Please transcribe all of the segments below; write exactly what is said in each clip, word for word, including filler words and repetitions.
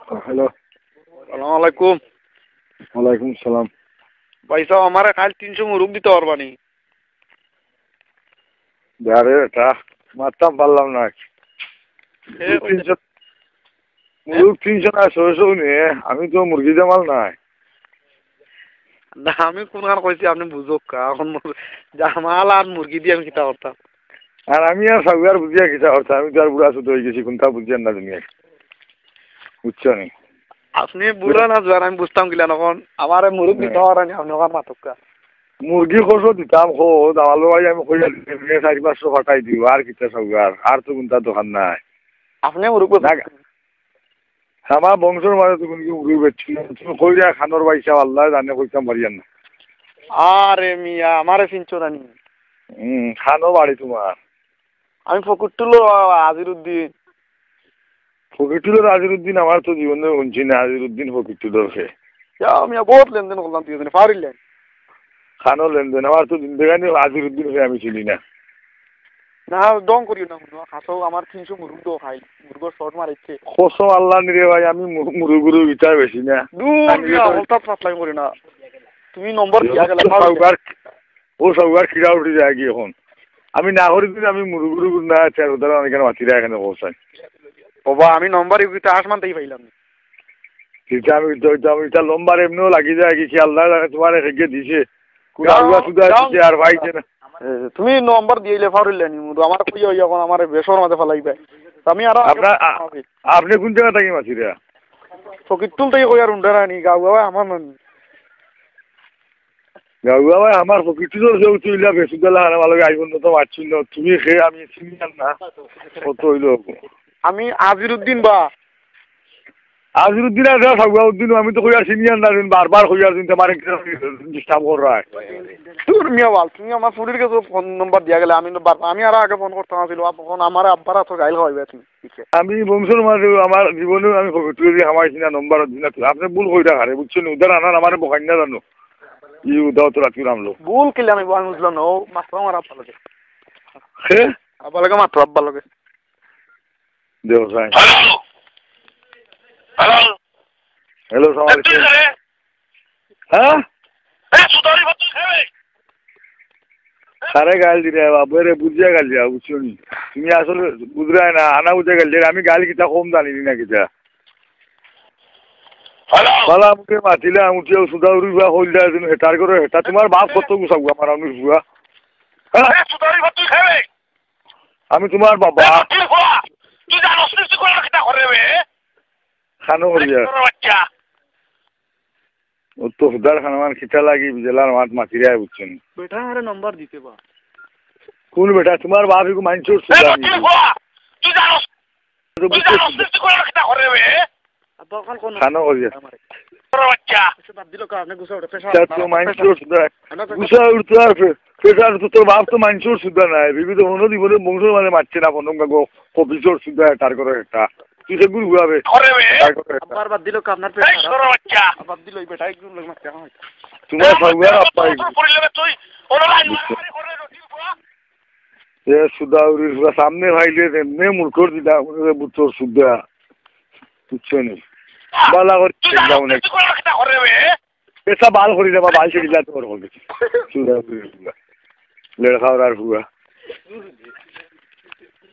হ্যালো। আসসালামু আলাইকুম। ওয়ালাইকুম সালাম। ভাই সাহেব, আমারে কাইল তিনশো মুরুগ দিতা পারবানি? আরে বেটা, মাততাম পারলাম না। এ, মুরুগ তিনশো, মুরুগ তিনশো না, ছয়শো নে, আমি তো মুরগি জামাল নায়। না, আমি কুনখান কইছি আপনে বুঝউক্কা। অখন মুর-, জামাল আর মুরগি দি আমি কিতা করতাম? আর আমি আর সাউয়ার বুঝিয়া কিতা করতাম? আমি তো আর বুড়া চুদা অইগেছি, কুনতা বুঝিয়ার না দুনিয়ার। বুঝছো নি? আপনে বুড়া না জোয়ান আমি বুঝতাম কিলা অখন? আমারে মুরুগ দিতা পারবানি, আপনে অখন মাতউক্কা। মুরগি কত দিতাম, কও, জামাল ভাই, আমি কইয়া দিমু, চাইর পাঁচশো ফাটাই দিও, আর কিতা সাউয়ার, আর তো কুনতা দরকার নাই। আপনে মুরুগ না, আমার বংশর মাঝে তো কুনু কেউ মুরুগ বেচছি না। তুমি কইরা খানোর বাইসা, আল্লায় জানে, কইতাম পারিয়ার না। আরে মিয়া, আমারে চিনছো না নি? হুম, খানো বাড়ি তোমার? আমি ফকিরটুলো আজিরুদ্দিন। ফকিরটুলোর আজিরুদ্দিন আমার তো জীবনে হুনছি না, আজিরুদ্দিন ফকিরটুলোর খে। ইয়া মিয়া, বহুত লেনদেন করলাম তুই জানি, পারিলেন। খানো লেনদেন, আমার তো জিন্দেগানি আজিরুদ্দিন খে আমি চিনি না। না, ঢং করিও না, হুনো, খাসো আমার তিনশো মুরুগ দো খাই, মুরুগর শর্ট মারাইছে। কসম আল্লাহ নি রে ভাই, আমি মু-, মুরুগ উরুগ ইতা বেশি না। দূর আমি মিয়া, তো হঠাৎ পাতলাই করি না। তুমি নম্বর দিয়া গেলে, ও পারো। সাউয়ার, ও সাউয়ার কিরা উঠি যায় কি অখন? আমি না করি দিন, আমি মুরুগ উরুগ না, চার উদারা অনেক মাতিরা এখানে পৌঁছায়। ওবা, আমি নম্বর ইউকিতে আসমান তাই পাইলাম না। ইটা আমি, ইটা, ইটা আমি, ইটা লম্বার এমনেও লাগি যায় কি, কি আল্লাহ জানে তোমারে হেগে দিছে। কুড়া যাও, উড়া সুদা যাও। দিছে আর পাইছে না। এ, তুমি নম্বর দিলে পারিলে নি, মুরু আমার কইয়া অইয়া অখন আমারে বেসর মাঝে ফালাইবে। আমি আরো আগে আপনার, আ-, আপনি কোন জায়গা থাকি মাতিরা? ফকিরটুল থাকি কইয়ার উন্ডা নানি, গাঁও গাওয়া আমার নানি। গাঁও গাওয়া আমার ফকিরটুলর কেউ তুইলা বেসুদালা হারা ভালো আইব না তো মারছিল। তুমি খে আমি চিনিয়ার না। কত অইলো? আমি আজিরুদ্দিন বা। আজিরুদ্দিন আর সাউয়াউদ্দিন, আমি তো কইয়ার চিনিয়ার না, তুমি বারবার কইয়ার দিন তোমার ডিস্টার্ব কর রায়। তোর মিয়া বাল, তুমি আমার ফুরির কাছে ফোন নম্বর দিয়া গেলে, আমি নম্বর, আমি আরো আগে ফোন করতাম আছিল, ফোন আমার আব্বার হাতে গাইল খাওয়াইবে তুমি। আমি বংশর মাঝে আমার জীবনে আমি ফকিরটুলি হামাইছি না, নম্বর দিন না। আপনি ভুল কইরা খারে, বুঝছেন? উদার আনার আমারে বকাই না জানো। ই উদাও তো রাখি রামলো। ভুল কিলে আমি, আমি বুঝলাম না, ও মাত্র আমার আব্বা লাগে। হে? আব্বা লাগে মাত্র আব্বা লাগে। দেও সাই। হ্যালো? হ্যালো? হ্যালো, সালাম এ, তুই আলাইকুম। রে? হ্যাঁ? এ, সুতারি ভাত তুই খাবে? কারে গাল দিরে বাবু রে, বুঝিয়া গাল দিয়া, বুঝছো নি? তুমি আসলে বুঝরায় না, আনা বুঝিয়া গাল দিরে, আমি গাল কিতা কম জানি না কিতা। হ্যালো? বালা মুখে মাতিলা, উঠিয়া সুদা উড়িবা হইল যায়, তুমি হেটার করো, হেটা তোমার বাপ কত গুছাবো আমার আমি বুয়া। হ্যাঁ? এ, সুতারি ভাত তুই খাবে? আমি তোমার বাবা। এ, তুই কয়া, তুই জানোস নি তুই কোন কিতা করে বে? খানো করিয়া। তোর বাচ্চা। ও তো হুদার খানমান খিতা লাগি, জেলার মাত মাতিরায় বুঝছেন। বেটা, আরে নম্বর দিতে বা। কোন বেটা? তোমার বাপ এগু মাইনষর এ, সুদা তুই আমি। কয়া, তুই জানোস, তো তুই বুঝতে জানোস সুদা। নি তুই কোন কিতা করে বে? আব্বা, ওখান কোন খানো করিয়া। আমারে। তোর বাচ্চা। আচ্ছা, বাদ দিল কা, আপনি গুছা ওঠে, পেশা তা তো আপনার, মাইনষর সুদা। আপনার পেশা গুছা উঠতে আর ফে-, পেশা উঠতে তোর বাপ তো মাইনষর সুদা নাই। বিবি তো মনো জীবনে বংশ মানে মারছে না, ফোন গো, কপিছর সুদা তার করে একটা। তুই সে গুরু হবে। ওরে বে। তার করে একটা। আব্বার বাদ দিল কা, আপনার পেশা এই খারাপ। সরো বাচ্চা। বাদ দিল, এই বেটা, একদম লোক মারতে হয়। তোমার এ, সঙ্গে আমার আব্বা তো পড়িলে বে তুই। ওরা লাইন মারামারি করে রুটি পুয়া। এ সুদা উড়ির পুয়া সামনে ভাইলে এমনি মুরকর দিলা, বুঝছর সুদা। বুঝছো নি? বালা করে তুই জানো, দেখলাম অনেক। তুই কোন কিতা করে বে? পেশা বাল করি রে বাবা, আইসে গিলা তোর বলে। চুদা চুদা চুদা। লেড়া খাওয়ার আর হুয়া।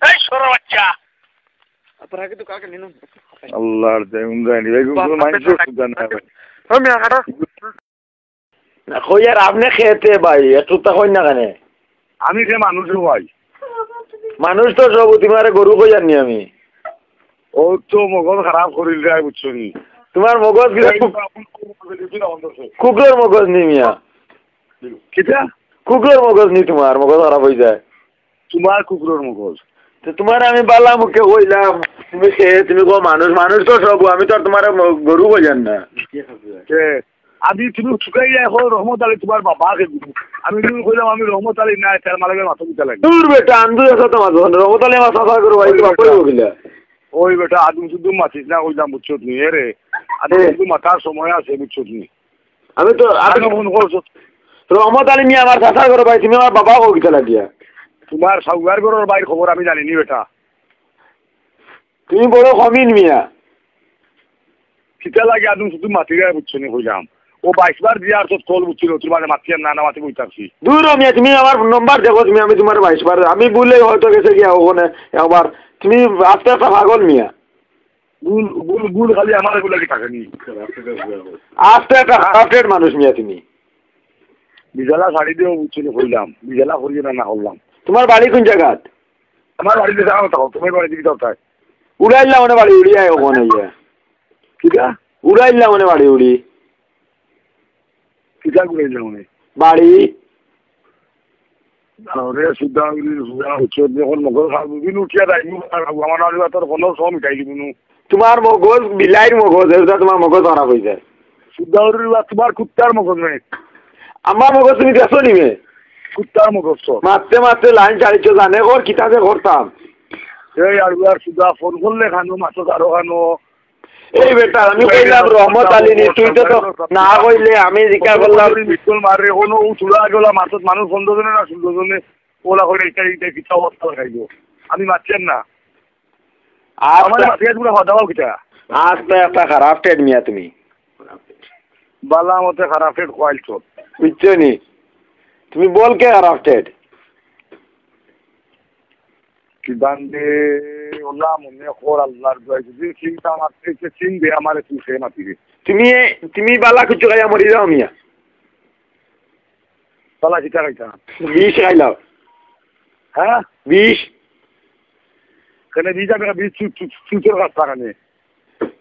এই সরো বাচ্চা। আপনারা কিন্তু কাকে নিন? আল্লাহর দে উন্দানি, এই গুলো বাপ, মাইনষর সুদা না ভাই। ও মিয়া কাটা। না, কই আর আপনি খেতে ভাই, একটু তা কই না কেনে? আমি যে মানুষও ভাই। মানুষ তো সব, তোমারে গরু কই জানি আমি। ও তো মগজ খারাপ করিল রে, বুঝছো নি? তোমার মগজ কিতা এই কু-, বাবুল কবুল করে দিবি না, অন্তত। কুকুরর মগজ নি মিয়া। কিতা? কুকুরর মগজ নি তোমার, মগজ খারাপ অই যায়। তোমার কুকুরর মগজ। তো তোমারে আমি বালা মুখে কইলাম, তুমি খে, তুমি কও মানুষ, মানুষ তো সব, আমি তো আর তোমারে ম-, গরু কই জানি না। কে? আমি তুমি চুকাই যায়, এখন রহমত আলী তোমার বাবা কে গুরু। আমি তুমি কইলাম আমি রহমত আলী না, তার মালিকের মাথা দিতে লাগে। দূর বেটা, আন্দু আছে তোমার, রহমত আলী আমার চাচা করো ভাই, ওই তোমার বেটা। কই বকিলা? ওই বেটা, আদম শুধু মাতিস না, কইলাম বুঝছো তুমি, এ রে। আদম এ। শুধু মাতার সময় আছে, বুঝছো তুমি। আমি তো, আমি আগে ফোন করছো। রহমত আলী মিয়া আমার চাচা করো ভাই, তুমি আমার বাবা কও কিতা লাগিয়া? তোমার সাউয়ার ঘরর বাইর খবর আমি জানি নি বেটা। তুমি বড় কমিন মিয়া। কিতা লাগে আদম শুধু মাতিরায় বুঝছো নি কইলাম। ও বাইশ বার দিয়া আর তোর কল বুঝছো নি, তুমারে মাতিয়ার না, না মাতি বই থাকছি। দূর হ মিয়া, তুমি আমার নম্বর দেখো, তুমি, আমি তুমার বাইশ বার, আমি ভুলে হয়তো গেছে গিয়া ওখানে একবার, তুমি আস্তে একটা পাগল মিয়া। ভুল, ভুল, ভুল খালি আমার এগুলা কি থাকে নি? আস্তে একটা খারাপ মানুষ মিয়া তুমি। বিজালা শাড়ি দিও বুঝছো নি কইলাম, বিজালা করিও না, না করলাম। তুমার বাড়ি কোন জাগাত? আমার বাড়িতে যাও, তাও তুমার বাড়িতে যাও তাই। উড়াইলা মানে বাড়ি উড়িয়া ওখানে গিয়া। কিতা? উড়াইলা মানে বাড়ি উড়ি। কিতা উড়াইলা মানে? বাড়ি। আরে সুদা উড়ি, সুদা উড়ি, যখন মগজ খারাপ, দিন উঠিয়া যাই, আমার নাড়ি বাতর কোনো সব মিটাই দিব নু। তুমার মগজ বিলাইর মগজ, এটা তুমার মগজ খারাপ অই যায়। সুদা উড়ি বা তুমার কুত্তার মগজ নাই। আমার মগজ তুমি দেখছো নি বে? কুত্তার মগজ তো। মারতে মারতে লাইন ছাড়িছো, জানে কর, কিতা যে করতাম। এই আর, আর সুদা ফোন করলে খানো, মাছ আরো খানো। এই বেটা, আমি কইলাম রহমত আলী নি, তুই তো, তো না কইলে আমি জিজ্ঞাসা করলাম। মিসকল মারে, কোনো উঠুলা গেলা মাছত মানুষ পনেরো জনে না ষোলো জনে, ওলা করে এটা, এটা কিতা অবস্থা লাগাইলো। আমি মারছেন না। আস্তে আমার মাথায় পুরো হদাও কিতা? আস্তে একটা খারাপ টেট মিয়া তুমি। বালা মতে খারাপ টেট খোয়াইল চোর। বুঝছো নি? তুমি বলকে খারাপ টেট। কি বান্দে, ওলা মনে কর আল্লাহর দোয়াই, যদি চিন্তা আমার থেকে চিনবে, আমারে তুই সে মাতিবে। তুমি, তুমি বালা কিছু খাইয়া মরি যাও মিয়া। বালা কিতা খাইতা? বিষ খাইলাও। হ্যাঁ? বিষ। কেন বিষ আমি বিষ চু-, চু-, চুচোর গাছ লাগানে।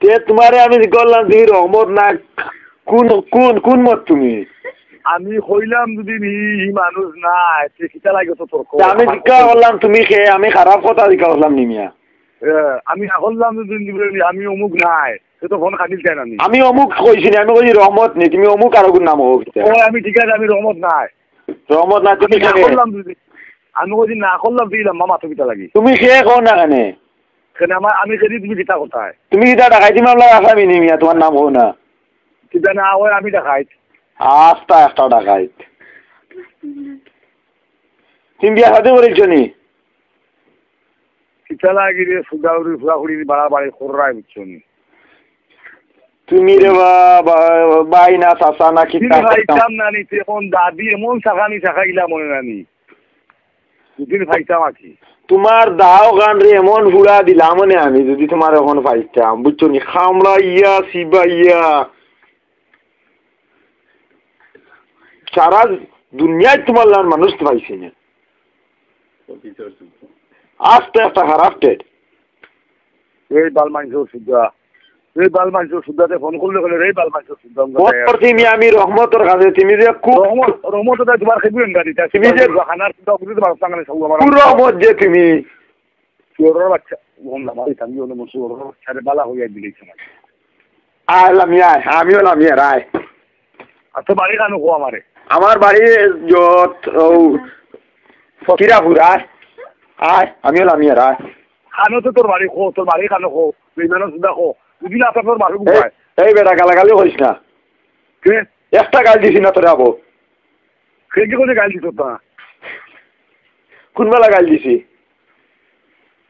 তে তুমারে আমি করলাম, তুমি রহমত না, কোন, কোন, কোন মত তুমি? আমি কইলাম যদি নি, ই মানুষ নাই, তে কিতা লাগে তো তর্ক? তে আমি জিজ্ঞাসা করলাম, তুমি খে, আমি খারাপ কথা জিজ্ঞাসা করলাম নি মিয়া? এ, আমি না করলাম যদি নি, আমি অমুক নাই, সে তো ফোন কাটিল চায় না নি। আমি অমুক কইছি নি, আমি কইছি রহমত নি, তুমি অমুক আর কোন নাম হোক। ও, আমি ঠিক আছে, আমি রহমত নাই। রহমত না, তুমি আমি না খে। করলাম যদি, আমি কইছি না করলাম, তুই লম্বা মাথা কিতা লাগি? তুমি খে কও না কেনে? কেন আমার, আমি কেন তুমি কিতা কথায়? তুমি কিতা ডাকাইতি মামলার আসামি নি মিয়া, তুমার নাম কও না। কিতা না হয় আমি ডাকাইত। আস্তা একটা ডাকাইত। তুমি বিয়া শাদী করিছো নি? কিতা লাগি রে, সুদাউরি ফুয়া ফুড়ি বাড়াবাড়ি কররায় বুঝছো নি? তুমি রে বা, বা, ভাই না, চাচা না, কিতা দিন করতাম? খাইতাম না নি, তে এখন দাদি এমন শাখানি শাখাইলা মনে না নি। দুদিন খাইতাম আছি। তুমার দাও গান রে এমন হুড়া দিলাম মানে আমি, যদি তুমার এখন পাইতাম, বুঝছো নি? খামড়াইয়া, সিবাইয়া। সারা দুনিয়াত তুমার লান মানুষ তো পাইছি না। আস্তে একটা খারাপ টেট। এই বাল মানষর সুদা। এই বাল মানষর সুদাতে ফোন করলে বলে, "এই বাল মানষর সুদা, আমরা বড় যাই আর।" তুমি, আমি রহমতর কাছে, তুমি যে কু-, রহমত, রহমত ওটা তোমার খেয়ে গুয়েন গাড়ি, তা তুমি যে খানার সুদা বুঝতে পারো, তাহলে সব আমার কোন রহমত যে তুমি? চোরের বাচ্চা, ওম লামাই, আমি ওনে মনে চোরের বাচ্চা, আরে বালা হইয়া দিলে সময়। আয় লামিয়া, আয়, আমিও লামিয়া, আয়। আর তো বাড়ি কানো কো আমারে? আমার বাড়ি যত, ও, ফকিরাপুর, আয়। আয়, আমিও লামিয়া, আয়। কানো তো তোর বাড়ি কো, তোর বাড়ি কানো কো, বেইমানর সুদা কো। বুঝি না, আপনার বাড়ি এই, কোথায়? এই বেটা, গালাগালি করিস না। কে? একটা গাল দিছি না তোরে আবো। সে কি করে গাল দিত না? কোন বেলা গাল দিছি?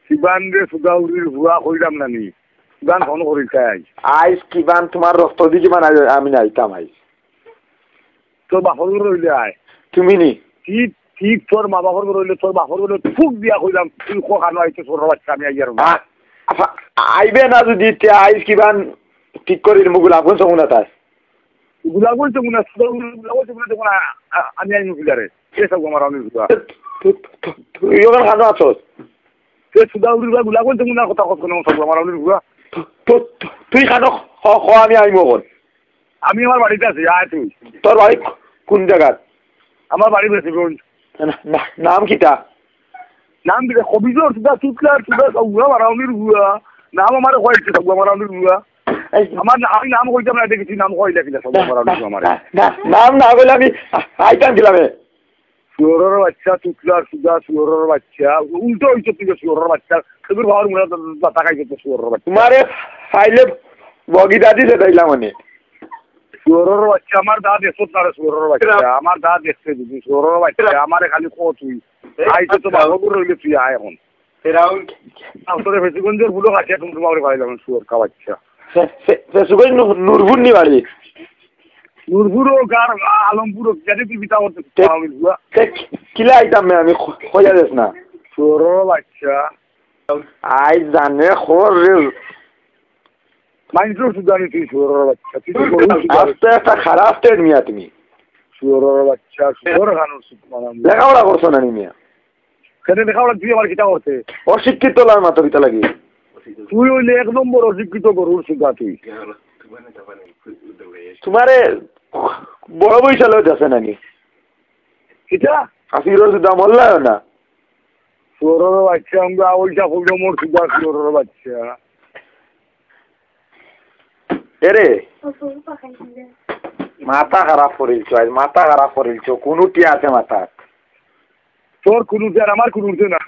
সিবান রে সুদাউরির হুয়া কইলাম না নি। সিবান ফোন করি চাই। আইস কিবান তোমার রক্ত দি কিবান আই-, আমি নাইতাম আইস। তোর বাপর ঘর রইলে আয়। তুমি নি? ঠিক, ঠিক তোর মা বাপর ঘর রইলে তোর বাপর ঘরে ফুক দিয়া কইলাম, তুই কো খানো আইতে ছোট বাচ্চা আমি আইয়ার না। আ-, আফা-, আইবে না যদি তে আইস কিবান ঠিক করি মুগুলা কোন সমুনা তাই? গুলাগল তো মনে হয়, গুলাগল তো মনে হয়, তখন আ-, আ-, আমি আইমু ফিলারে। সে সব আমার আমি গুলা। তু-, তু-, তু-, তুই ওখানে খানো আছস? সে সুদা উড়ি গুলা, গুলাগল তো মনে হয় কথা কথা কোনো সব আমার আমি গুলা। তু-, তু-, তু-, তুই খানো খ-, খ-, আমি আইমু এখন। আমি আমার বাড়িতে আছি, আয় তুই। তোর বাড়ি কোন জায়গাত? আমার বাড়ি বেশিগঞ্জ। না, না, নাম কিতা? নাম কিতা? কবিজর, সুদা, চুটলার, সুদা, সব গুলা আমার আমি গুলা। নাম আমার কয়েকটা সব আমার আমি গুলা। এই আমার না-, আমি নাম কইতাম না, এটা কিছু নাম কইলে কিনা সব না, আমার না, আমার। না, না, নাম না কইলে আমি আ-, আইতাম কিলামে। শুয়োরের বাচ্চা, তুতলার সুদা, শুয়োরের বাচ্চা, উল্টো হইছে তুই শুয়োরের বাচ্চা, সেগুর ভাওয়ার মুড়া বাতা খাইছে তো শুয়োরের বাচ্চা। তোমারে খাইলে বগি দাদি দে দিলাম মানে। শুয়োরের বাচ্চা, আমার দা দেখছো তারে শুয়োরের বাচ্চা, আমার দা দেখছে যদি শুয়োরের বাচ্চা, আমারে খালি কো তুই। এই আইতে তো আচ্ছা। বাবু রইলে তুই আয় এখন। ফেরাউন। তোরে ফেসিগঞ্জের বুলো কাটিয়া তুমি তোমার পাইলাম শুয়োর কা বাচ্চা। ফে-, ফে-, ফেসুগঞ্জ নু-, নূরপুর নি বাড়ি? নূরপুর ও গার আলমপুর ও, কেনে তুই বিতা করতে তে-, পারবি বুয়া? তে কি-, কিলা আইতাম মে আমি খ-, খোঁজা দেস না। চোরর বাচ্চা। আই জানে খোর রে। মাইনষর সুদানি তুই চোরর বাচ্চা। তুই তো গরুর সুদা। আস্তে একটা খারাপ টেট মিয়া তুমি। চোরর বাচ্চা, চোর খানোর সুদ মারাম। লেখাপড়া করছো না নি মিয়া? কেনে লেখাপড়া তুই আমার কিতা করতে? অশিক্ষিত লার মাথা পিতা লাগি। তুই অইলে এক নম্বর অশিক্ষিত গরুর সুদা তুই। তোমারে বড় পয়সা লই যাচ্ছে নানি? কিতা? কাফিরর সুদা মল্লায় না। চোরর বাচ্চা, আমরা ওইটা কইলে মোর সুদা চোরর বাচ্চা। এরে, মাথা খারাপ করিলছো, আজ মাথা খারাপ করিলছো, কোনোটি আছে মাথা? তোর কোনো আর আমার কোনো না।